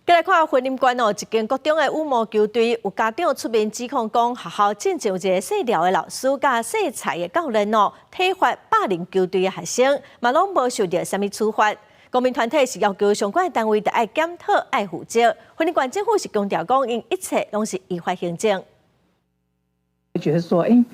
繼來看雲林縣哦，一間國中的羽毛球隊有家長出面指控講，學校進前有一个姓廖的老師佮姓蔡的教練哦，體罰霸凌球隊的學生，嘛攏無受著啥物處罰。公民團體是要求相關的單位著愛檢討、愛負責。雲林縣政府是強調講，𪜶一切攏是依法行政。覺得說，欸，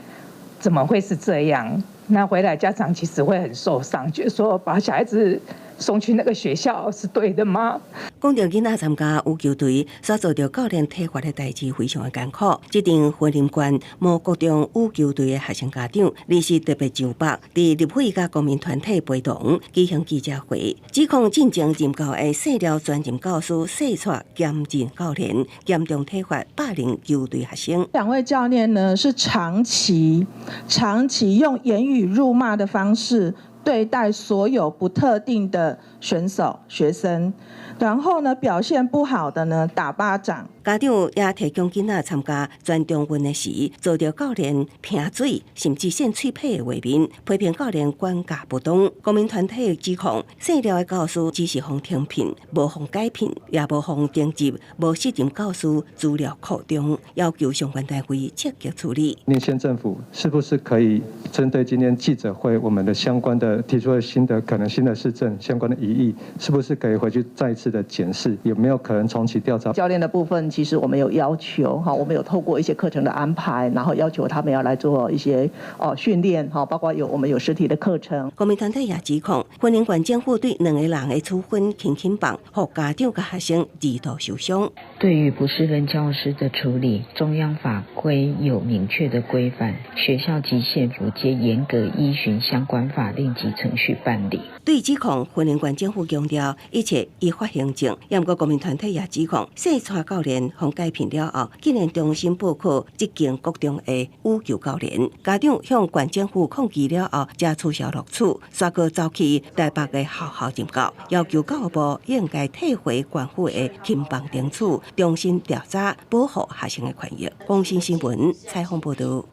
怎麼會是這樣？那回來家長其實會很受傷，覺得說把小孩子送去那個學校是對的嗎？講著囡仔參加羽球隊所遭著教練體罰的代誌，非常的艱苦。這陣雲林縣某國中羽球隊的學生家長，臨時特別上北，佇立委佮公民團體陪同舉行記者會，指控進前任教的姓廖專任教師姓蔡兼任教練，嚴重體罰霸凌球隊學生。兩位教練呢，是長期長期用言語辱罵的方式對待所有不特定的選手學生，然後呢，表現不好的呢，打巴掌。家長也提供囡仔參加全中運的時，遭著教練噴水，甚至搧喙䫌的畫面，批評教練管教不當。公民團體指控，姓廖的教師只是予停聘，無予解聘，也無予停職，無適任教師資料庫中，要求相關單位積極處理。雲林縣政府是不是可以針對今天記者會，我們的相關的提出的新的可能新的事證相關的疑義，是不是可以回去再一次的檢視，有沒有可能重啟調查？教練的部分，其實我們有要求哈，我們有透過一些課程的安排，然後要求他們要來做一些哦訓練哈，包括有我們有實體的課程。公民團體也指控，雲林縣政府對兩個人的處分輕輕放，予家長佮學生二度受傷。對於不適任教師的處理，中央法規有明確的規範，學校及縣府皆嚴格依循相關法令及程序辦理。對指控，雲林縣政府強調一切依法行政。也毋過公民團體也指控，姓蔡教練予解聘了後，竟然重新報考這間國中的羽球教練。家長向縣政府抗議了後，才取消錄取，煞閣走去台北的學校任教，要求教育部應該退回縣府的輕放懲處，重新調查，保護學生的權益。公視新聞採訪報導。